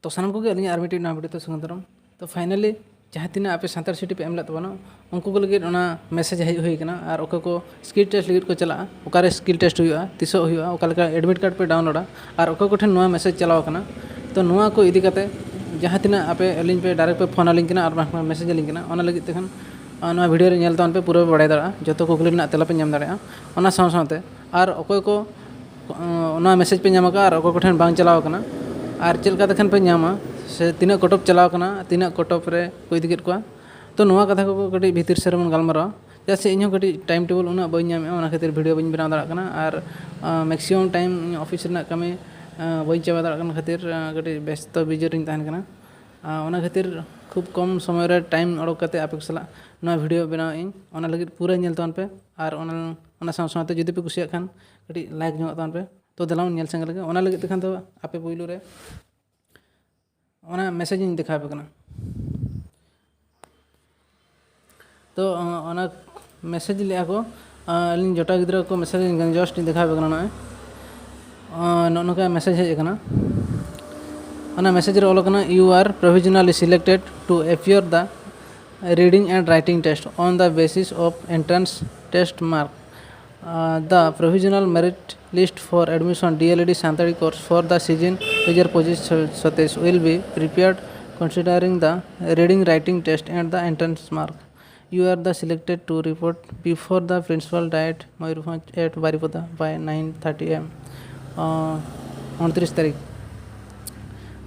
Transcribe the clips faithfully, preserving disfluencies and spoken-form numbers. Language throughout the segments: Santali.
ᱛᱚ ᱥᱟᱱᱟᱢ ᱠᱚᱜᱮ ᱟᱹᱞᱤᱧᱟᱜ ᱟᱨ ᱢᱤᱫᱴᱤᱡ ᱱᱟᱣᱟ ᱵᱷᱤᱰᱤᱭᱳ ᱛᱮ ᱥᱟᱹᱜᱩᱱ ᱫᱟᱨᱟᱢ᱾ ᱛᱚ finally ᱡᱟᱦᱟᱸ ᱛᱤᱱᱟᱹᱜ ᱟᱯᱮ ᱥᱟᱱᱛᱟᱲ ᱥᱤᱴᱤ ᱯᱮ ᱮᱢ ᱞᱮᱫ ᱛᱟᱵᱚᱱᱟ, ᱩᱱᱠᱩ ᱠᱚ ᱞᱟᱹᱜᱤᱫ ᱚᱱᱟ ᱢᱮᱥᱮᱡᱽ ᱦᱮᱡ ᱦᱩᱭ ᱠᱟᱱᱟ᱾ ᱟᱨ ᱚᱠᱚᱭ ᱠᱚ ᱥᱠᱤᱞ ᱴᱮᱥᱴ ᱞᱟᱹᱜᱤᱫ ᱠᱚ ᱪᱟᱞᱟᱜᱼᱟ, ᱚᱠᱟᱨᱮ ᱥᱠᱤᱞ ᱴᱮᱥᱴ ᱦᱩᱭᱩᱜᱼᱟ, ᱛᱤᱥᱚᱜ ᱦᱩᱭᱩᱜᱼᱟ, ᱚᱠᱟ ᱞᱮᱠᱟ ᱮᱰᱢᱤᱴ ᱠᱟᱨᱰ ᱯᱮ ᱰᱟᱣᱩᱱᱞᱳᱰᱟ, ᱟᱨ ᱚᱠᱚᱭ ᱠᱚᱴᱷᱮᱱ ᱱᱚᱣᱟ ᱢᱮᱥᱮᱡᱽ ᱪᱟᱞᱟᱣ ᱠᱟᱱᱟ, ᱛᱚ ᱱᱚᱣᱟ ᱠᱚ ᱤᱫᱤ ᱠᱟᱛᱮ ᱡᱟᱦᱟᱸ ᱛᱤᱱᱟᱹᱜ ᱟᱯᱮ ᱟᱹᱞᱤᱧ ᱯᱮ ᱰᱟᱭᱨᱮᱠᱴ ᱯᱮ ᱯᱷᱳᱱ ᱟᱹᱞᱤᱧ ᱠᱟᱱᱟ ᱟᱨ ᱵᱟᱝ ᱢᱮᱥᱮᱡᱽ ᱟᱹᱞᱤᱧ ᱠᱟᱱᱟ, ᱚᱱᱟ ᱞᱟᱹᱜᱤᱫ ᱛᱮᱠᱷᱟᱱ ᱟᱨ ᱱᱚᱣᱟ ᱵᱷᱤᱰᱤᱭᱳ ᱨᱮ ᱧᱮᱞ ᱛᱟᱵᱚᱱ ᱯᱮ, ᱯᱩᱨᱟᱹ ᱯᱮ ᱵᱟᱲᱟᱭ ᱫᱟᱲᱮᱭᱟᱜᱼᱟ, ᱡᱚᱛᱚ ᱠᱩᱠᱞᱤ ᱨᱮᱱᱟᱜ ᱛᱮᱞᱟ ᱯᱮ ᱧᱟᱢ ᱫᱟᱲᱮᱭᱟᱜᱼᱟ᱾ ᱚᱱᱟ ᱥᱟᱶ ᱥᱟᱶᱛᱮ ᱟᱨ ᱚᱠᱚᱭ ᱠᱚ ᱚᱱᱟ ᱢᱮᱥᱮᱡᱽ ᱯᱮ ᱧᱟᱢ ᱟᱠᱟᱫᱼᱟ ᱟᱨ ᱚᱠᱚᱭ ᱠᱚᱴᱷᱮᱱ ᱵᱟᱝ ᱪᱟᱞᱟᱣ ᱟᱠᱟᱱᱟ, ᱟᱨ ᱪᱮᱫ ᱞᱮᱠᱟ ᱛᱮᱠᱷᱟᱱ ᱯᱮ ᱧᱟᱢᱟ, ᱥᱮ ᱛᱤᱱᱟᱹᱜ ᱠᱚᱴᱚᱯ ᱪᱟᱞᱟᱣ ᱟᱠᱟᱱᱟ, ᱛᱤᱱᱟᱹᱜ ᱠᱚᱴᱚᱯ ᱨᱮ ᱠᱚ ᱤᱫᱤ ᱠᱮᱫ ᱠᱚᱣᱟ, ᱛᱚ ᱱᱚᱣᱟ ᱠᱟᱛᱷᱟ ᱠᱚ ᱠᱟᱹᱴᱤᱡ ᱵᱷᱤᱛᱤᱨ ᱥᱮᱫ ᱨᱮᱵᱚᱱ ᱜᱟᱞᱢᱟᱨᱟᱣᱟ᱾ ᱪᱮᱫᱟᱜ ᱥᱮ ᱤᱧᱦᱚᱸ ᱠᱟᱹᱴᱤᱡ ᱴᱟᱭᱤᱢ ᱴᱮᱵᱚᱞ ᱩᱱᱟᱹᱜ ᱵᱟᱹᱧ ᱧᱟᱢᱮᱫᱼᱟ, ᱚᱱᱟ ᱠᱷᱟᱹᱛᱤᱨ ᱵᱷᱤᱰᱤᱭᱳ ᱵᱟᱹᱧ ᱵᱮᱱᱟᱣ ᱫᱟᱲᱮᱭᱟᱜ ᱠᱟᱱᱟ᱾ ᱟᱨ ᱢᱮᱠᱥᱤᱢᱟᱢ ᱴᱟᱭᱤᱢ ᱤᱧ ᱚᱯᱷᱤᱥ ᱨᱮᱱᱟᱜ ᱠᱟᱹᱢᱤ ᱟᱸ, ᱵᱟᱹᱧ ᱪᱟᱵᱟ ᱫᱟᱲᱮᱭᱟᱜ ᱠᱟᱱ ᱠᱷᱟᱹᱛᱤᱨ ᱟᱸ, ᱠᱟᱹᱴᱤᱡ ᱵᱮᱥᱛᱚ ᱵᱤᱡᱤ ᱨᱤᱧ ᱛᱟᱦᱮᱱ ᱠᱟᱱᱟ᱾ ᱟᱸ, ᱚᱱᱟ ᱠᱷᱟᱹᱛᱤᱨ ᱠᱷᱩᱵ ᱠᱚᱢ ᱥᱚᱢᱚᱭ ᱨᱮ ᱴᱟᱭᱤᱢ ᱚᱰᱚᱠ ᱠᱟᱛᱮ ᱟᱯᱮ ᱠᱚ ᱥᱟᱞᱟᱜ ᱱᱚᱣᱟ ᱵᱷᱤᱰᱤᱭᱳ ᱵᱮᱱᱟᱣ ᱤᱧ, ᱚᱱᱟ ᱞᱟᱹᱜᱤᱫ ᱯᱩᱨᱟᱹ ᱧᱮᱞ ᱛᱟᱵᱚᱱ ᱯᱮ᱾ ᱟᱨ ᱚᱱᱟ, ᱚᱱᱟ ᱥᱟᱶ ᱥᱟᱶᱛᱮ ᱡᱩᱫᱤ ᱯᱮ ᱠᱩᱥᱤᱭᱟᱜ ᱠᱷᱟᱱ ᱠᱟᱹᱴᱤᱡ ᱞᱟᱭᱤᱠ ᱧᱚᱜ ᱛᱟᱵᱚᱱ ᱯᱮ᱾ ᱛᱚ ᱫᱮᱞᱟ ᱵᱚᱱ ᱧᱮᱞ ᱥᱟᱸᱜᱮ ᱞᱮᱜᱮ᱾ ᱚᱱᱟ ᱞᱟᱹᱜᱤᱫ ᱛᱮᱠᱷᱟᱱ ᱫᱚ ᱟᱯᱮ ᱯᱩᱭᱞᱩ ᱨᱮ ᱚᱱᱟ ᱢᱮᱥᱮᱡᱽ ᱤᱧ ᱫᱮᱠᱷᱟᱣ ᱟᱯᱮ ᱠᱟᱱᱟ᱾ ᱛᱚ ᱚᱱᱟ ᱢᱮᱥᱮᱡᱽ ᱞᱮᱜᱼᱟ ᱠᱚ, ᱟᱹᱞᱤᱧ ᱡᱚᱴᱟ ᱜᱤᱫᱽᱨᱟᱹ ᱠᱚ ᱢᱮᱥᱮᱡᱽ ᱟᱹᱞᱤᱧ ᱠᱟᱱᱟ, ᱡᱟᱥᱴ ᱤᱧ ᱫᱮᱠᱷᱟᱣ ᱟᱯᱮ ᱠᱟᱱᱟ᱾ ᱱᱚᱜᱼᱚᱭ ᱱᱚᱜᱼᱚ ᱱᱚᱝᱠᱟ ᱢᱮᱥᱮᱡᱽ ᱦᱮᱡ ᱟᱠᱟᱱᱟ᱾ ᱚᱱᱟ ᱢᱮᱥᱮᱡᱽ ᱨᱮ ᱚᱞ ᱟᱠᱟᱱᱟ, "You are provisionally selected to appear the reading and writing test on the basis of entrance test mark. Uh, the provisional merit list for admission D L E D Santali course for the season two thousand twenty-six twenty-seven will be prepared considering the reading writing test and the entrance mark. You are the selected to report before the principal diet Mayurbhanj at Baripada by nine thirty a m. Uh, ᱩᱱᱛᱨᱤᱥ ᱛᱟᱹᱨᱤᱠᱷ.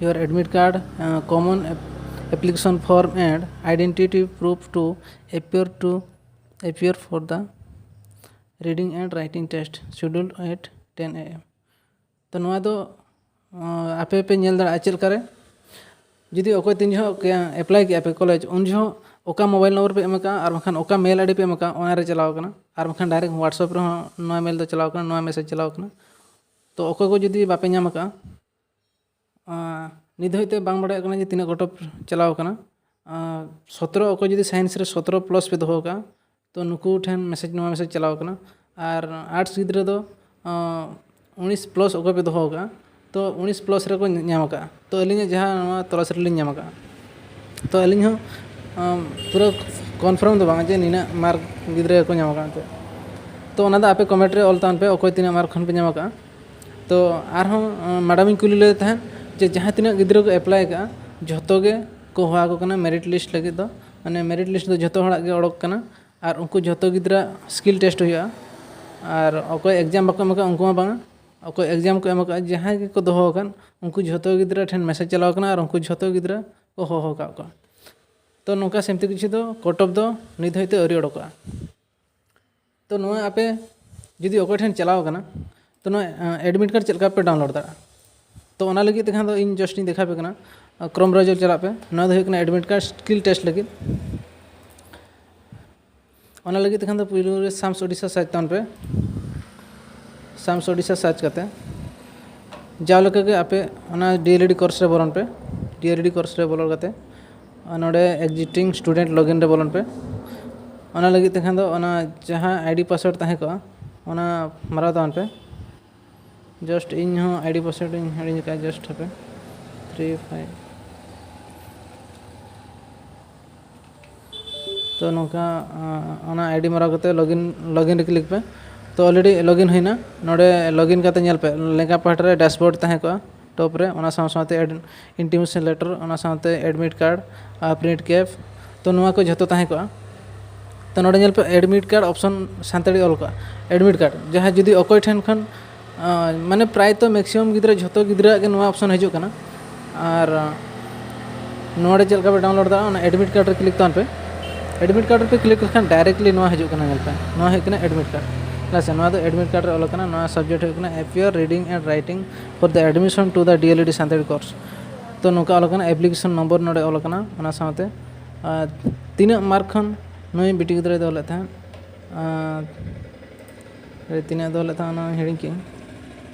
Your admit card, uh, common ap- application form and identity proof to appear to appear for the reading and writing test scheduled at ten a m." ᱛᱚ ᱱᱚᱣᱟ ᱫᱚ ᱟᱸ, ᱟᱯᱮ ᱯᱮ ᱧᱮᱞ ᱫᱟᱲᱮᱭᱟᱜᱼᱟ ᱪᱮᱫ ᱞᱮᱠᱟᱨᱮ᱾ ᱡᱩᱫᱤ ᱚᱠᱚᱭ ᱛᱤᱱ ᱡᱚᱦᱚᱜ ᱮᱯᱞᱟᱭ ᱠᱮᱜᱼᱟ ᱯᱮ ᱠᱚᱞᱮᱡᱽ, ᱩᱱ ᱡᱚᱦᱚᱜ ᱚᱠᱟ ᱢᱳᱵᱟᱭᱤᱞ ᱱᱚᱢᱵᱚᱨ ᱯᱮ ᱮᱢ ᱟᱠᱟᱫᱼᱟ ᱟᱨ ᱵᱟᱝᱠᱷᱟᱱ ᱚᱠᱟ ᱢᱮᱞ ᱟᱭᱰᱤ ᱯᱮ ᱮᱢ ᱟᱠᱟᱫᱼᱟ, ᱚᱱᱟ ᱨᱮ ᱪᱟᱞᱟᱣ ᱟᱠᱟᱱᱟ᱾ ᱟᱨ ᱵᱟᱝᱠᱷᱟᱱ ᱰᱟᱭᱨᱮᱠᱴ ᱦᱳᱣᱟᱴᱥᱮᱯ ᱨᱮᱦᱚᱸ ᱱᱚᱣᱟ ᱢᱮᱞ ᱫᱚ ᱪᱟᱞᱟᱣ ᱟᱠᱟᱱᱟ, ᱱᱚᱣᱟ ᱢᱮᱥᱮᱡᱽ ᱪᱟᱞᱟᱣ ᱟᱠᱟᱱᱟ᱾ ᱛᱚ ᱚᱠᱚᱭ ᱠᱚ ᱡᱩᱫᱤ ᱵᱟᱯᱮ ᱧᱟᱢ ᱟᱠᱟᱫᱼᱟ, ᱟᱸ, ᱱᱤᱛ ᱫᱷᱟᱹᱵᱤᱡ ᱛᱮ ᱵᱟᱝ ᱵᱟᱲᱟᱭᱚᱜ ᱠᱟᱱᱟ ᱡᱮ ᱛᱤᱱᱟᱹᱜ ᱠᱚᱴᱚᱯ ᱪᱟᱞᱟᱣ ᱟᱠᱟᱱᱟ᱾ ᱟᱸ, ᱥᱚᱛᱨᱚ, ᱚᱠᱚᱭ ᱡᱩᱫᱤ ᱥᱟᱭᱮᱱᱥ ᱨᱮ ᱥᱚᱛᱨᱚ ᱯᱞᱟᱥ ᱯᱮ ᱫᱚᱦᱚ ᱟᱠᱟᱫᱼᱟ, ᱛᱚ ᱱᱩᱠᱩ ᱴᱷᱮᱱ ᱢᱮᱥᱮᱡᱽ, ᱱᱚᱣᱟ ᱢᱮᱥᱮᱡᱽ ᱪᱟᱞᱟᱣ ᱟᱠᱟᱱᱟ᱾ ᱟᱨ ᱟᱨᱴᱥ ᱜᱤᱫᱽᱨᱟᱹ ᱫᱚ, ᱟᱸ, ᱩᱱᱤᱥ ᱯᱞᱟᱥ ᱚᱠᱚᱭ ᱯᱮ ᱫᱚᱦᱚ ᱟᱠᱟᱫᱼᱟ, ᱛᱚ ᱩᱱᱤᱥ ᱯᱞᱟᱥ ᱨᱮᱠᱚ ᱧᱟᱢ ᱟᱠᱟᱫᱼᱟ᱾ ᱛᱚ ᱟᱹᱞᱤᱧᱟᱜ ᱡᱟᱦᱟᱸ ᱱᱚᱣᱟ ᱛᱚᱞᱟᱥ ᱨᱮᱞᱤᱧ ᱧᱟᱢ ᱟᱠᱟᱫᱼᱟ, ᱛᱚ ᱟᱹᱞᱤᱧ ᱦᱚᱸ ᱟᱢ, ᱯᱩᱨᱟᱹ ᱠᱚᱱᱯᱷᱟᱨᱢ ᱫᱚ ᱵᱟᱝ ᱡᱮ ᱱᱤᱱᱟᱹᱜ ᱢᱟᱨᱠ ᱜᱤᱫᱽᱨᱟᱹ ᱠᱚ ᱧᱟᱢ ᱟᱠᱟᱫᱼᱟ ᱮᱱᱛᱮᱫ᱾ ᱛᱚ ᱚᱱᱟ ᱫᱚ ᱟᱯᱮ ᱠᱚᱢᱮᱱᱴ ᱨᱮ ᱚᱞ ᱛᱟᱵᱚᱱ ᱯᱮ, ᱚᱠᱚᱭ ᱛᱤᱱᱟᱹᱜ ᱢᱟᱨᱠ ᱠᱷᱚᱱ ᱯᱮ ᱧᱟᱢ ᱟᱠᱟᱫᱼᱟ᱾ ᱛᱚ ᱟᱨᱦᱚᱸ ᱟᱢ, ᱢᱮᱰᱟᱢᱤᱧ ᱠᱩᱞᱤ ᱞᱮᱫᱮ ᱛᱟᱦᱮᱸᱫ ᱡᱮ ᱡᱟᱦᱟᱸ ᱛᱤᱱᱟᱹᱜ ᱜᱤᱫᱽᱨᱟᱹ ᱠᱚ ᱮᱯᱞᱟᱭ ᱟᱠᱟᱫᱼᱟ, ᱡᱷᱚᱛᱚ ᱜᱮ ᱠᱚ ᱦᱚᱦᱚ ᱟᱠᱚ ᱠᱟᱱᱟ ᱢᱮᱨᱤᱴ ᱞᱤᱥᱴ ᱞᱟᱹᱜᱤᱫ ᱫᱚ᱾ ᱢᱟᱱᱮ ᱢᱮᱨᱤᱴ ᱞᱤᱥᱴ ᱫᱚ ᱡᱷᱚᱛᱚ ᱦᱚᱲᱟᱜ ᱜᱮ ᱚᱰᱚᱠ ᱠᱟᱱᱟ, ᱟᱨ ᱩᱱᱠᱩ ᱡᱷᱚᱛᱚ ᱜᱤᱫᱽᱨᱟᱹ ᱥᱠᱤᱞ ᱴᱮᱥᱴ ᱦᱩᱭᱩᱜᱼᱟ᱾ ᱟᱨ ᱚᱠᱚᱭ ᱮᱠᱡᱟᱢ ᱵᱟᱠᱚ ᱮᱢ ᱟᱠᱟᱫ ᱩᱱᱠᱩ ᱢᱟ ᱵᱟᱝᱟ, ᱚᱠᱚᱭ ᱮᱠᱡᱟᱢ ᱠᱚ ᱮᱢ ᱟᱠᱟᱫ ᱡᱟᱦᱟᱸᱭ ᱜᱮᱠᱚ ᱫᱚᱦᱚ ᱟᱠᱟᱫ, ᱩᱱᱠᱩ ᱡᱷᱚᱛᱚ ᱜᱤᱫᱽᱨᱟᱹ ᱴᱷᱮᱱ ᱢᱮᱥᱮᱡᱽ ᱪᱟᱞᱟᱣ ᱟᱠᱟᱱᱟ ᱟᱨ ᱩᱱᱠᱩ ᱡᱷᱚᱛᱚ ᱜᱤᱫᱽᱨᱟᱹ ᱠᱚ ᱦᱚᱦᱚ ᱟᱠᱟᱫ ᱠᱚᱣᱟ᱾ ᱛᱚ ᱱᱚᱝᱠᱟ ᱥᱮᱢᱛᱤ ᱠᱤᱪᱷᱩ ᱫᱚ ᱠᱚᱴᱚᱯ ᱫᱚ ᱱᱤᱛ ᱦᱟᱹᱵᱤᱡ ᱛᱮ ᱟᱹᱣᱨᱤ ᱚᱰᱚᱠᱚᱜᱼᱟ᱾ ᱛᱚ ᱱᱚᱣᱟ ᱟᱯᱮ ᱡᱩᱫᱤ ᱚᱠᱚᱭ ᱴᱷᱮᱱ ᱪᱟᱞᱟᱣ ᱟᱠᱟᱱᱟ, ᱛᱚ ᱱᱚᱣᱟ ᱮᱰᱢᱤᱴ ᱠᱟᱨᱰ ᱪᱮᱫ ᱞᱮᱠᱟ ᱯᱮ ᱰᱟᱣᱩᱱᱞᱳᱰ ᱫᱟᱲᱮᱭᱟᱜᱼᱟ? ᱛᱚ ᱚᱱᱟ ᱞᱟᱹᱜᱤᱫ ᱛᱮᱠᱷᱟᱱ ᱫᱚ ᱤᱧ ᱡᱟᱥᱴ ᱤᱧ ᱫᱮᱠᱷᱟᱣ ᱟᱯᱮ ᱠᱟᱱᱟ᱾ ᱠᱨᱳᱢ ᱵᱨᱟᱣᱡᱟᱨ ᱪᱟᱞᱟᱜ ᱯᱮ᱾ ᱱᱚᱣᱟ ᱫᱚ ᱦᱩᱭᱩᱜ ᱠᱟᱱᱟ ᱮᱰᱢᱤᱴ ᱠᱟᱨᱰ ᱥᱠᱤᱞ ᱴᱮᱥᱴ ᱞᱟᱹᱜᱤᱫ᱾ ᱚᱱᱟ ᱞᱟᱹᱜᱤᱫ ᱛᱮᱠᱷᱟᱱ ᱫᱚ ᱯᱩᱭᱞᱩ ᱨᱮ ᱥᱟᱢᱥ ᱳᱰᱤᱥᱟ ᱥᱟᱨᱪ ᱛᱟᱵᱚᱱ ᱯᱮ᱾ ᱥᱟᱢᱥ ᱳᱰᱤᱥᱟ ᱥᱟᱨᱪ ᱠᱟᱛᱮ ᱡᱟᱣ ᱞᱮᱠᱟ ᱜᱮ ᱟᱯᱮ ᱚᱱᱟ ᱰᱤ ᱮᱞ ᱮᱰ ᱠᱳᱨᱥ ᱨᱮ ᱵᱚᱞᱚᱱ ᱯᱮ᱾ ᱰᱤ ᱮᱞ ᱮᱰ ᱠᱳᱨᱥ ᱨᱮ ᱵᱚᱞᱚ ᱠᱟᱛᱮ ᱟᱨ ᱱᱚᱰᱮ ᱮᱠᱡᱤᱥᱴᱤᱝ ᱥᱴᱩᱰᱮᱱᱴ ᱞᱚᱜᱤᱱ ᱨᱮ ᱵᱚᱞᱚᱱ ᱯᱮ᱾ ᱚᱱᱟ ᱞᱟᱹᱜᱤᱫ ᱛᱮᱠᱷᱟᱱ ᱫᱚ ᱚᱱᱟ ᱡᱟᱦᱟᱸ ᱟᱭᱰᱤ ᱯᱟᱥᱣᱟᱨᱰ ᱛᱟᱦᱮᱸ ᱠᱚᱜᱼᱟ, ᱚᱱᱟ ᱢᱟᱨᱟᱣ ᱛᱟᱵᱚᱱ ᱯᱮ᱾ ᱡᱟᱥᱴ ᱤᱧ ᱦᱚᱸ ᱟᱭᱰᱤ ᱯᱟᱥᱣᱟᱨᱰ ᱤᱧ ᱦᱤᱲᱤᱧ ᱟᱠᱟᱫᱼᱟ, ᱡᱟᱥᱴ ᱦᱟᱯᱮ, ᱛᱷᱨᱤ ᱯᱷᱟᱭᱤᱵᱷ᱾ ᱛᱚ ᱱᱚᱝᱠᱟ ᱟᱸ, ᱚᱱᱟ ᱟᱭᱰᱤ ᱢᱟᱨᱟᱣ ᱠᱟᱛᱮ ᱞᱚᱜᱤᱱ ᱞᱚᱜᱤᱱ ᱨᱮ ᱠᱞᱤᱠ ᱯᱮ᱾ ᱛᱚ ᱚᱞᱨᱮᱰᱤ ᱞᱚᱜᱤᱱ ᱦᱩᱭᱱᱟ᱾ ᱱᱚᱰᱮ ᱞᱚᱜᱤᱱ ᱠᱟᱛᱮ ᱧᱮᱞ ᱯᱮ, ᱞᱮᱸᱜᱟ ᱯᱟᱦᱴᱟ ᱨᱮ ᱰᱟᱥᱵᱳᱨᱰ ᱛᱟᱦᱮᱸ ᱠᱚᱜᱼᱟ ᱴᱚᱯ ᱨᱮ, ᱚᱱᱟ ᱥᱟᱶ ᱥᱟᱶᱛᱮ ᱤᱱᱴᱤᱢᱮᱥᱚᱱ ᱞᱮᱴᱟᱨ, ᱚᱱᱟ ᱥᱟᱶᱛᱮ ᱮᱰᱢᱤᱴ ᱠᱟᱨᱰ ᱟᱨ ᱯᱨᱤᱱᱴ ᱠᱮᱯ, ᱛᱚ ᱱᱚᱣᱟ ᱠᱚ ᱡᱷᱚᱛᱚ ᱛᱟᱦᱮᱸ ᱠᱚᱜᱼᱟ᱾ ᱛᱚ ᱱᱚᱰᱮ ᱧᱮᱞ ᱯᱮ, ᱮᱰᱢᱤᱴ ᱠᱟᱨᱰ ᱚᱯᱥᱚᱱ ᱥᱟᱱᱛᱟᱲᱤ ᱚᱞ ᱠᱚᱜᱼᱟ᱾ ᱮᱰᱢᱤᱴ ᱠᱟᱨᱰ ᱡᱟᱦᱟᱸ ᱡᱩᱫᱤ ᱚᱠᱚᱭ ᱴᱷᱮᱱ ᱠᱷᱚᱱ ᱟᱸ, ᱢᱟᱱᱮ ᱯᱨᱟᱭᱛᱚ ᱢᱮᱠᱥᱤᱢᱟᱢ ᱜᱤᱫᱽᱨᱟᱹ, ᱡᱷᱚᱛᱚ ᱜᱤᱫᱽᱨᱟᱹᱣᱟᱜ ᱜᱮ ᱱᱚᱣᱟ ᱚᱯᱥᱚᱱ ᱦᱤᱡᱩᱜ ᱠᱟᱱᱟ᱾ ᱟᱨ ᱟᱸ, ᱱᱚᱰᱮ ᱪᱮᱫ ᱞᱮᱠᱟ ᱯᱮ ᱰᱟᱣᱩᱱᱞᱳᱰ ᱫᱟᱲᱮᱭᱟᱜᱼᱟ, ᱚᱱᱟ ᱮᱰᱢᱤᱴ ᱠᱟᱨᱰ ᱨᱮ ᱠᱞᱤᱠ ᱛᱟᱵᱚᱱ ᱯᱮ᱾ ᱮᱰᱢᱤᱴ ᱠᱟᱨᱰ ᱨᱮᱯᱮ ᱠᱞᱤᱠ ᱞᱮᱠᱷᱟᱱ ᱰᱟᱭᱨᱮᱠᱴᱞᱤ ᱱᱚᱣᱟ ᱦᱤᱡᱩᱜ ᱠᱟᱱᱟ, ᱧᱮᱞ ᱯᱮ, ᱱᱚᱣᱟ ᱦᱩᱭᱩᱜ ᱠᱟᱱᱟ ᱮᱰᱢᱤᱴ ᱠᱟᱨᱰ᱾ ᱦᱮᱸ ᱥᱮ, ᱱᱚᱣᱟ ᱫᱚ ᱮᱰᱢᱤᱴ ᱠᱟᱨᱰ ᱨᱮ ᱚᱞ ᱠᱟᱱᱟ, ᱱᱚᱣᱟ ᱥᱟᱵᱡᱮᱠᱴ ᱦᱩᱭᱩᱜ ᱠᱟᱱᱟ appear reading and writing for the admission to the D L E D Santali course᱾ ᱛᱚ ᱱᱚᱝᱠᱟ ᱚᱞ ᱠᱟᱱᱟ, ᱮᱯᱞᱤᱠᱮᱥᱚᱱ ᱱᱚᱢᱵᱚᱨ ᱱᱚᱰᱮ ᱚᱞ ᱠᱟᱱᱟ, ᱚᱱᱟ ᱥᱟᱶᱛᱮ ᱟᱨ ᱛᱤᱱᱟᱹᱜ ᱢᱟᱨᱠ ᱠᱷᱚᱱ ᱱᱩᱭ ᱵᱤᱴᱤ ᱜᱤᱫᱽᱨᱟᱹᱭ ᱫᱚᱦᱚ ᱞᱮᱫ ᱛᱟᱦᱮᱸᱫ, ᱟᱨ ᱨᱮ ᱛᱤᱱᱟᱹᱜ ᱫᱚᱦᱚ ᱞᱮᱫ ᱛᱟᱦᱮᱸᱫ, ᱚᱱᱟ ᱦᱤᱲᱤᱧ ᱠᱮᱫᱟᱹᱧ᱾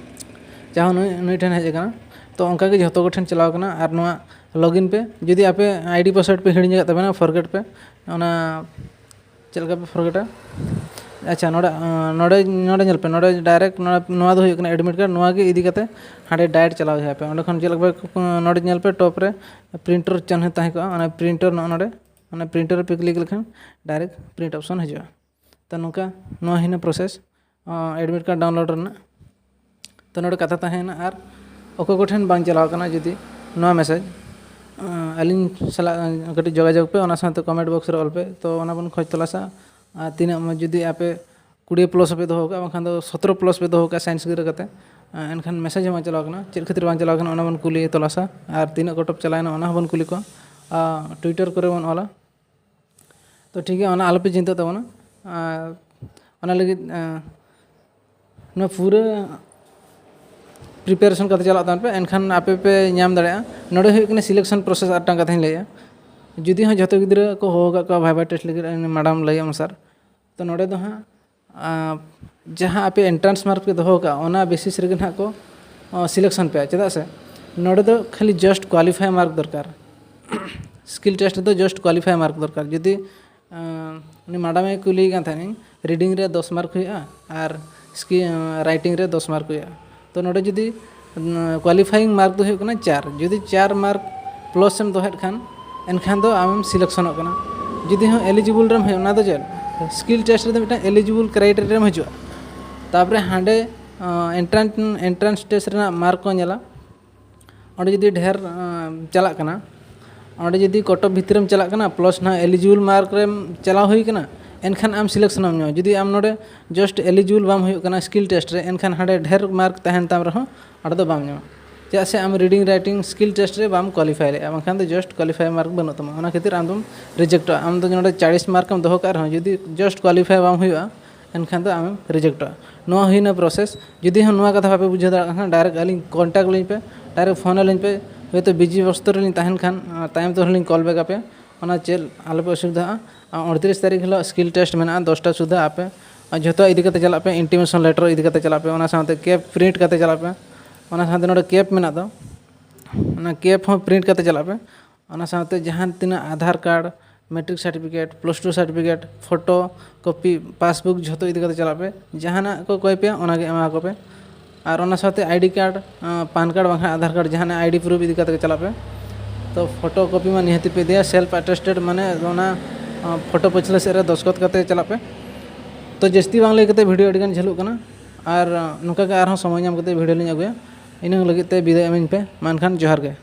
ᱡᱟᱦᱟᱸ ᱱᱩᱭ, ᱱᱩᱭ ᱴᱷᱮᱱ ᱦᱮᱡ ᱟᱠᱟᱱᱟ, ᱛᱚ ᱚᱱᱠᱟ ᱜᱮ ᱡᱷᱚᱛᱚ ᱠᱚ ᱴᱷᱮᱱ ᱪᱟᱞᱟᱣ ᱟᱠᱟᱱᱟ᱾ ᱟᱨ ᱱᱚᱣᱟ ᱞᱚᱜᱤᱱ ᱯᱮ, ᱡᱩᱫᱤ ᱟᱯᱮ ᱟᱭᱰᱤ ᱯᱟᱥᱣᱟᱨᱰ ᱯᱮ ᱦᱤᱲᱤᱧ ᱟᱠᱟᱫ ᱛᱟᱵᱮᱱᱟ, ᱯᱷᱚᱨᱜᱮᱴ ᱯᱮ, ᱚᱱᱟ ᱪᱮᱫ ᱞᱮᱠᱟ ᱯᱮ ᱯᱷᱚᱨᱜᱮᱴᱟ? ᱟᱪᱪᱷᱟ, ᱱᱚᱰᱮ, ᱟᱸ, ᱱᱚᱰᱮ, ᱱᱚᱰᱮ ᱧᱮᱞ ᱯᱮ, ᱱᱚᱰᱮ direct ᱱᱚᱣᱟ, ᱱᱚᱣᱟ ᱫᱚ ᱦᱩᱭᱩᱜ ᱠᱟᱱᱟ admit card, ᱱᱚᱣᱟ ᱜᱮ ᱤᱫᱤ ᱠᱟᱛᱮ ᱦᱟᱸᱰᱮ direct ᱪᱟᱞᱟᱣ ᱦᱩᱭᱩᱜᱼᱟ ᱯᱮ᱾ ᱚᱸᱰᱮ ᱠᱷᱚᱱ ᱪᱮᱫ ᱞᱮᱠᱟ ᱯᱮ, ᱱᱚᱰᱮ ᱧᱮᱞ ᱯᱮ top ᱨᱮ printer ᱪᱤᱱᱦᱟᱹ ᱛᱟᱦᱮᱸ ᱠᱚᱜᱼᱟ, ᱚᱱᱟ printer ᱱᱚᱜᱼᱚ ᱱᱚᱰᱮ, ᱚᱱᱟ printer ᱨᱮ ᱯᱮ click ᱞᱮᱠᱷᱟᱱ direct print option ᱦᱤᱡᱩᱜᱼᱟ᱾ ᱛᱚ ᱱᱚᱝᱠᱟ ᱱᱚᱣᱟ ᱦᱩᱭᱱᱟ process, ᱟᱸ, admit card download ᱨᱮᱱᱟᱜ᱾ ᱛᱚ ᱱᱚᱰᱮ ᱠᱟᱛᱷᱟ ᱛᱟᱦᱮᱸᱭᱮᱱᱟ, ᱟᱨ ᱚᱠᱚᱭ ᱠᱚᱴᱷᱮᱱ ᱵᱟᱝ ᱪᱟᱞᱟᱣ ᱠᱟᱱᱟ, ᱡᱩᱫᱤ ᱱᱚᱣᱟ message, ᱟᱸ, ᱟᱹᱞᱤᱧ ᱥᱟᱞᱟᱜ, ᱟᱸ, ᱠᱟᱹᱴᱤᱡ ᱡᱳᱜᱟᱡᱳᱜᱽ ᱯᱮ, ᱚᱱᱟ ᱥᱟᱶᱛᱮ comment box ᱨᱮ ᱚᱞ ᱯᱮ᱾ ᱛᱚ ᱚᱱᱟ ᱵᱚᱱ ᱠᱷᱚᱡᱽ ᱛᱚᱞᱟᱥᱟ, ᱟᱨ ᱛᱤᱱᱟᱹᱜ ᱢᱚᱡᱽ ᱡᱩᱫᱤ ᱟᱯᱮ ᱠᱩᱲᱤ plus ᱯᱮ ᱫᱚᱦᱚ ᱠᱟᱜᱼᱟ, ᱵᱟᱝᱠᱷᱟᱱ ᱫᱚ ᱥᱚᱛᱨᱚ plus ᱯᱮ ᱫᱚᱦᱚ ᱠᱟᱜᱼᱟ science ᱜᱤᱫᱽᱨᱟᱹ ᱠᱟᱛᱮ, ᱮᱱᱠᱷᱟᱱ message ᱦᱚᱸ ᱵᱟᱝ ᱪᱟᱞᱟᱣ ᱠᱟᱱᱟ᱾ ᱪᱮᱫ ᱠᱷᱟᱹᱛᱤᱨ ᱵᱟᱝ ᱪᱟᱞᱟᱣ ᱠᱟᱱᱟ, ᱚᱱᱟ ᱵᱚᱱ ᱠᱩᱞᱤ ᱛᱚᱞᱟᱥᱟ, ᱟᱨ ᱛᱤᱱᱟᱹᱜ ᱠᱚᱴᱚᱯ ᱪᱟᱞᱟᱣᱮᱱᱟ, ᱚᱱᱟ ᱦᱚᱸᱵᱚᱱ ᱠᱩᱞᱤ ᱠᱚᱣᱟ᱾ ᱟᱨ Twitter ᱠᱚᱨᱮ ᱵᱚᱱ ᱚᱞᱟ᱾ ᱛᱚ ᱴᱷᱤᱠ ᱜᱮᱭᱟ, ᱚᱱᱟ ᱟᱞᱚᱯᱮ ᱪᱤᱱᱛᱟᱹᱜ ᱛᱟᱵᱚᱱᱟ᱾ ᱟᱨ ᱚᱱᱟ ᱞᱟᱹᱜᱤᱫ, ᱮᱸ, ᱱᱚᱣᱟ ᱯᱩᱨᱟᱹ preparation ᱠᱟᱛᱮ ᱪᱟᱞᱟᱜ ᱛᱟᱵᱚᱱ ᱯᱮ, ᱮᱱᱠᱷᱟᱱ ᱟᱯᱮ ᱯᱮ ᱧᱟᱢ ᱫᱟᱲᱮᱭᱟᱜᱼᱟ᱾ ᱱᱚᱰᱮ ᱦᱩᱭᱩᱜ ᱠᱟᱱᱟ selection process, ᱟᱨ ᱢᱤᱫᱴᱟᱝ ᱠᱟᱛᱷᱟᱧ ᱞᱟᱹᱭᱟ, ᱡᱩᱫᱤ ᱦᱚᱸ ᱡᱷᱚᱛᱚ ᱜᱤᱫᱽᱨᱟᱹ ᱠᱚ ᱦᱚᱦᱚ ᱟᱠᱟᱫ ᱠᱚᱣᱟ viva test ᱞᱟᱹᱜᱤᱫ, ᱢᱮᱰᱟᱢ ᱞᱟᱹᱭ ᱚᱱᱩᱥᱟᱨ, ᱛᱚ ᱱᱚᱰᱮ ᱫᱚ ᱦᱟᱸᱜ, ᱟᱸ, ᱡᱟᱦᱟᱸ ᱟᱯᱮ entrance mark ᱯᱮ ᱫᱚᱦᱚ ᱟᱠᱟᱫᱼᱟ, ᱚᱱᱟ basis ᱨᱮᱜᱮ ᱱᱟᱦᱟᱜ ᱠᱚ, ᱟᱸ, selection ᱯᱮᱭᱟ᱾ ᱪᱮᱫᱟᱜ ᱥᱮ ᱱᱚᱰᱮ ᱫᱚ ᱠᱷᱟᱹᱞᱤ just qualify mark ᱫᱚᱨᱠᱟᱨ, skill test ᱨᱮᱫᱚ just qualify mark ᱫᱚᱨᱠᱟᱨ᱾ ᱡᱩᱫᱤ, ᱟᱸ, ᱩᱱᱤ ᱢᱮᱰᱟᱢᱮ ᱠᱩᱞᱤᱭᱮ ᱠᱟᱱ ᱛᱟᱦᱮᱱᱤᱧ, reading ᱨᱮ ᱫᱚᱥ mark ᱦᱩᱭᱩᱜᱼᱟ ᱟᱨ ᱥᱠᱤ-, ᱟᱸ, writing ᱨᱮ ᱫᱚᱥ mark ᱦᱩᱭᱩᱜᱼᱟ, ᱛᱚ ᱱᱚᱰᱮ ᱡᱩᱫᱤ, ᱩᱸ, qualifying mark ᱫᱚ ᱦᱩᱭᱩᱜ ᱠᱟᱱᱟ ᱪᱟᱨ, ᱡᱩᱫᱤ ᱪᱟᱨ mark plus ᱮᱢ ᱫᱚᱦᱚᱭᱮᱫ ᱠᱷᱟᱱ, ᱮᱱᱠᱷᱟᱱ ᱫᱚ ᱟᱢᱮᱢ selectionᱚᱜ ᱠᱟᱱᱟ᱾ ᱡᱩᱫᱤ ᱦᱚᱸ eligible ᱨᱮᱢ ᱦᱩᱭᱩᱜ, ᱚᱱᱟ ᱫᱚ ᱪᱮᱫ, skill test ᱨᱮᱫᱚ ᱢᱤᱫᱴᱟᱝ eligible criteria ᱨᱮᱢ ᱦᱤᱡᱩᱜᱼᱟ᱾ ᱛᱟᱨᱯᱚᱨᱮ ᱦᱟᱸᱰᱮ, ᱟᱸ, entrance, entrance test ᱨᱮᱱᱟᱜ mark ᱠᱚ ᱧᱮᱞᱟ᱾ ᱚᱸᱰᱮ ᱡᱩᱫᱤ ᱰᱷᱮᱨ, ᱟᱸ, ᱪᱟᱞᱟᱜ ᱠᱟᱱᱟ, ᱚᱸᱰᱮ ᱡᱩᱫᱤ ᱠᱚᱴᱚᱯ ᱵᱷᱤᱛᱨᱤ ᱨᱮᱢ ᱪᱟᱞᱟᱜ ᱠᱟᱱᱟ, plus ᱱᱟᱦᱟᱜ eligible mark ᱨᱮᱢ ᱪᱟᱞᱟᱣ ᱦᱩᱭ ᱠᱟᱱᱟ, ᱮᱱᱠᱷᱟᱱ ᱟᱢ selection ᱮᱢ ᱧᱟᱢᱟ᱾ ᱡᱩᱫᱤ ᱟᱢ ᱱᱚᱰᱮ just eligible ᱵᱟᱢ ᱦᱩᱭᱩᱜ ᱠᱟᱱᱟ skill test ᱨᱮ, ᱮᱱᱠᱷᱟᱱ ᱦᱟᱸᱰᱮ ᱰᱷᱮᱨ mark ᱛᱟᱦᱮᱱ ᱛᱟᱢ ᱨᱮᱦᱚᱸ ᱚᱸᱰᱮ ᱫᱚ ᱵᱟᱢ ᱧᱟᱢᱟ᱾ ᱪᱮᱫᱟᱜ ᱥᱮ ᱟᱢ reading writing skill test ᱨᱮ ᱵᱟᱢ qualify ᱞᱮᱫᱼᱟ, ᱵᱟᱝᱠᱷᱟᱱ ᱫᱚ just qualify mark ᱵᱟᱹᱱᱩᱜ ᱛᱟᱢᱟ, ᱚᱱᱟ ᱠᱷᱟᱹᱛᱤᱨ ᱟᱢ ᱫᱚᱢ rejectᱚᱜᱼᱟ᱾ ᱟᱢ ᱫᱚ ᱱᱚᱰᱮ ᱪᱟᱞᱤᱥ mark ᱮᱢ ᱫᱚᱦᱚ ᱠᱟᱜ ᱨᱮᱦᱚᱸ, ᱡᱩᱫᱤ just qualify ᱵᱟᱢ ᱦᱩᱭᱩᱜᱼᱟ, ᱮᱱᱠᱷᱟᱱ ᱫᱚ ᱟᱢᱮᱢ rejectᱚᱜᱼᱟ᱾ ᱱᱚᱣᱟ ᱦᱩᱭᱱᱟ process᱾ ᱡᱩᱫᱤ ᱦᱚᱸ ᱱᱚᱣᱟ ᱠᱟᱛᱷᱟ ᱵᱟᱯᱮ ᱵᱩᱡᱷᱟᱹᱣ ᱫᱟᱲᱮᱭᱟᱜ ᱠᱟᱱ ᱠᱷᱟᱱ, direct ᱟᱹᱞᱤᱧ contact ᱞᱤᱧ ᱯᱮ, direct ᱯᱷᱳᱱ ᱟᱹᱞᱤᱧ ᱯᱮ᱾ ᱦᱚᱭᱛᱳ busy ᱵᱮᱥᱛᱚ ᱨᱮᱞᱤᱧ ᱛᱟᱦᱮᱱ ᱠᱷᱟᱱ, ᱟᱨ ᱛᱟᱭᱚᱢ ᱛᱮᱦᱚᱸ ᱞᱤᱧ call back ᱟᱯᱮᱭᱟ, ᱚᱱᱟ ᱪᱮᱫ ᱟᱞᱚᱯᱮ ᱚᱥᱩᱵᱤᱫᱷᱟᱜᱼᱟ᱾ ᱟᱨ ᱩᱱᱛᱨᱤᱥ ᱛᱟᱹᱨᱤᱠᱷ ᱦᱤᱞᱳᱜ skill test ᱢᱮᱱᱟᱜᱼᱟ, ᱫᱚᱥᱴᱟ ᱥᱩᱫᱷᱟᱹ ᱟᱯᱮ ᱟᱨ ᱡᱷᱚᱛᱚ ᱤᱫᱤ ᱠᱟᱛᱮ ᱪᱟᱞᱟᱜ ᱯᱮ, intimation letter ᱤᱫᱤ ᱠᱟᱛᱮ ᱪᱟᱞᱟᱜ ᱯᱮ, ᱚᱱᱟ ᱥᱟᱶᱛᱮ cap print ᱠᱟᱛᱮ ᱪᱟᱞᱟᱜ ᱯᱮ, ᱚᱱᱟ ᱥᱟᱶᱛᱮ ᱱᱚᱰᱮ cap ᱢᱮᱱᱟᱜ ᱫᱚ, ᱚᱱᱟ cap ᱦᱚᱸ print ᱠᱟᱛᱮ ᱪᱟᱞᱟᱜ ᱯᱮ᱾ ᱚᱱᱟ ᱥᱟᱶᱛᱮ ᱡᱟᱦᱟᱸ ᱛᱤᱱᱟᱹᱜ Aadhaar card, matric certificate, plus two certificate, photo copy, passbook, ᱡᱷᱚᱛᱚ ᱤᱫᱤ ᱠᱟᱛᱮ ᱪᱟᱞᱟᱜ ᱯᱮ᱾ ᱡᱟᱦᱟᱱᱟᱜ ᱠᱚ ᱠᱚᱭ ᱯᱮᱭᱟ, ᱚᱱᱟᱜᱮ ᱮᱢᱟ ᱠᱚ ᱯᱮ᱾ ᱟᱨ ᱚᱱᱟ ᱥᱟᱶᱛᱮ ᱟᱭᱰᱤ ᱠᱟᱨᱰ, ᱯᱟᱱ ᱠᱟᱨᱰ ᱵᱟᱝᱠᱷᱟᱱ ᱟᱫᱷᱟᱨ ᱠᱟᱨᱰ, ᱡᱟᱦᱟᱱᱟᱜ ᱟᱭᱰᱤ ᱯᱨᱩᱯᱷ ᱤᱫᱤ ᱠᱟᱛᱮ ᱜᱮ ᱪᱟᱞᱟᱜ ᱯᱮ᱾ ᱛᱚ ᱯᱷᱳᱴᱳ ᱠᱚᱯᱤ ᱢᱟ ᱱᱤᱦᱟᱹᱛᱤ ᱯᱮ ᱤᱫᱤᱭᱟ, ᱥᱮᱞᱯ ᱟᱴᱮᱥᱴᱮᱰ, ᱢᱟᱱᱮ ᱚᱱᱟ ᱯᱷᱳᱴᱳ ᱯᱟᱹᱪᱷᱞᱟᱹ ᱥᱮᱫ ᱨᱮ ᱫᱚᱥᱠᱚᱛ ᱠᱟᱛᱮ ᱪᱟᱞᱟᱜ ᱯᱮ᱾ ᱛᱚ ᱡᱟᱹᱥᱛᱤ ᱵᱟᱝ ᱞᱟᱹᱭ ᱠᱟᱛᱮ ᱵᱷᱤᱰᱤᱭᱳ ᱟᱹᱰᱤ ᱜᱟᱱ ᱡᱷᱟᱹᱞᱩᱜ ᱠᱟᱱᱟ, ᱟᱨ ᱱᱚᱝᱠᱟ ᱜᱮ ᱟᱨᱦᱚᱸ ᱥᱚᱢᱚᱭ ᱧᱟᱢ ᱠᱟᱛᱮ ᱵᱷᱤᱰᱤᱭᱳ ᱞᱤᱧ ᱟᱹᱜᱩᱭᱟ᱾ ᱤᱱᱟᱹᱝ ᱞᱟᱹᱜᱤᱫ ᱛᱮ ᱵᱤᱫᱟᱹᱭ ᱮᱢᱟᱹᱧ ᱯᱮ, ᱢᱟ ᱮᱱᱠᱷᱟᱱ ᱡᱚᱦᱟᱨ ᱜᱮ᱾